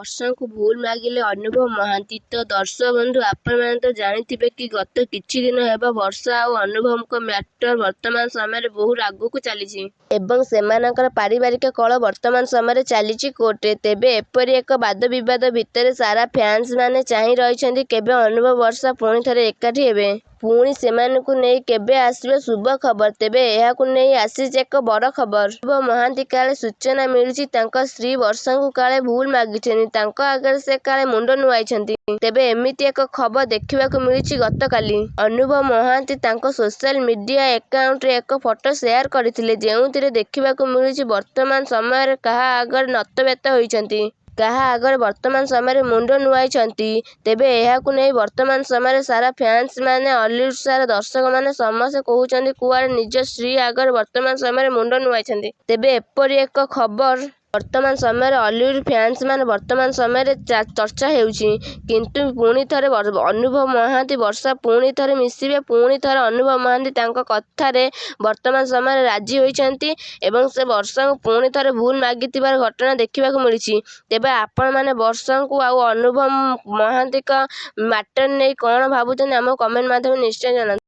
ବର୍ଷାଙ୍କୁ ଭୁଲ ମାଗିଲେ ଅନୁଭବ ମହାନ୍ତି। ତ ଦର୍ଶକ ବନ୍ଧୁ, ଆପଣମାନେ ତ ଜାଣିଥିବେ କି ଗତ କିଛି ଦିନ ହେବ ବର୍ଷା ଆଉ ଅନୁଭବଙ୍କ ମ୍ୟାଟର ବର୍ତ୍ତମାନ ସମୟରେ ବହୁତ ଆଗକୁ ଚାଲିଛି ଏବଂ ସେମାନଙ୍କର ପାରିବାରିକ କଳହ ବର୍ତ୍ତମାନ ସମୟରେ ଚାଲିଛି କୋର୍ଟରେ। ତେବେ ଏପରି ଏକ ବାଦ ବିବାଦ ଭିତରେ ସାରା ଫ୍ୟାନ୍ସ ମାନେ ଚାହିଁ ରହିଛନ୍ତି, କେବେ ଅନୁଭବ ବର୍ଷା ପୁଣି ଥରେ ଏକାଠି ହେବେ, ପୁଣି ସେମାନଙ୍କୁ ନେଇ କେବେ ଆସିବ ଶୁଭ ଖବର। ତେବେ ଏହାକୁ ନେଇ ଆସିଛି ଏକ ବଡ଼ ଖବର। ଅନୁଭବ ମହାନ୍ତି କାଳେ ସୂଚନା ମିଳୁଛି, ତାଙ୍କ ସ୍ତ୍ରୀ ବର୍ଷାଙ୍କୁ କାଳେ ଭୁଲ ମାଗିଛନ୍ତି, ତାଙ୍କ ଆଗରେ ସେ କାଳେ ମୁଣ୍ଡ ନୁଆଁଇଛନ୍ତି। ତେବେ ଏମିତି ଏକ ଖବର ଦେଖିବାକୁ ମିଳିଛି, ଗତକାଲି ଅନୁଭବ ମହାନ୍ତି ତାଙ୍କ ସୋସିଆଲ ମିଡିଆ ଆକାଉଣ୍ଟରେ ଏକ ଫଟୋ ସେୟାର କରିଥିଲେ, ଯେଉଁଥିରେ ଦେଖିବାକୁ ମିଳୁଛି ବର୍ତ୍ତମାନ ସମୟରେ କାହା ଆଗରେ ନତବ୍ୟଥ ହୋଇଛନ୍ତି, କାହା ଆଗରେ ବର୍ତ୍ତମାନ ସମୟରେ ମୁଣ୍ଡ ନୁଆଁଇଛନ୍ତି। ତେବେ ଏହାକୁ ନେଇ ବର୍ତ୍ତମାନ ସମୟରେ ସାରା ଫ୍ୟାନ୍ସ ମାନେ, ଅଲିଉଡ ସାରା ଦର୍ଶକମାନେ ସମସ୍ତେ କହୁଛନ୍ତି, କୁଆଡେ ନିଜ ସ୍ତ୍ରୀ ଆଗରେ ବର୍ତ୍ତମାନ ସମୟରେ ମୁଣ୍ଡ ନୁଆଁଇଛନ୍ତି। ତେବେ ଏପରି ଏକ ଖବର ବର୍ତ୍ତମାନ ସମୟରେ ଅଲିଉଡ ଫ୍ୟାନ୍ସ ମାନେ ବର୍ତ୍ତମାନ ସମୟରେ ଚର୍ଚ୍ଚା ହେଉଛି। କିନ୍ତୁ ପୁଣି ଥରେ ଅନୁଭବ ମହାନ୍ତି ବର୍ଷା ପୁଣି ଥରେ ମିଶିବେ। ପୁଣି ଥରେ ଅନୁଭବ ମହାନ୍ତି ତାଙ୍କ କଥାରେ ବର୍ତ୍ତମାନ ସମୟରେ ରାଜି ହୋଇଛନ୍ତି ଏବଂ ସେ ବର୍ଷାଙ୍କୁ ପୁଣି ଥରେ ଭୁଲ ମାଗିଥିବାର ଘଟଣା ଦେଖିବାକୁ ମିଳିଛି। ତେବେ ଆପଣମାନେ ବର୍ଷାଙ୍କୁ ଆଉ ଅନୁଭବ ମହାନ୍ତିଙ୍କ ମ୍ୟାଟର ନେଇ କଣ ଭାବୁଛନ୍ତି, ଆମକୁ କମେଣ୍ଟ ମାଧ୍ୟମରେ ନିଶ୍ଚୟ ଜଣାନ୍ତୁ।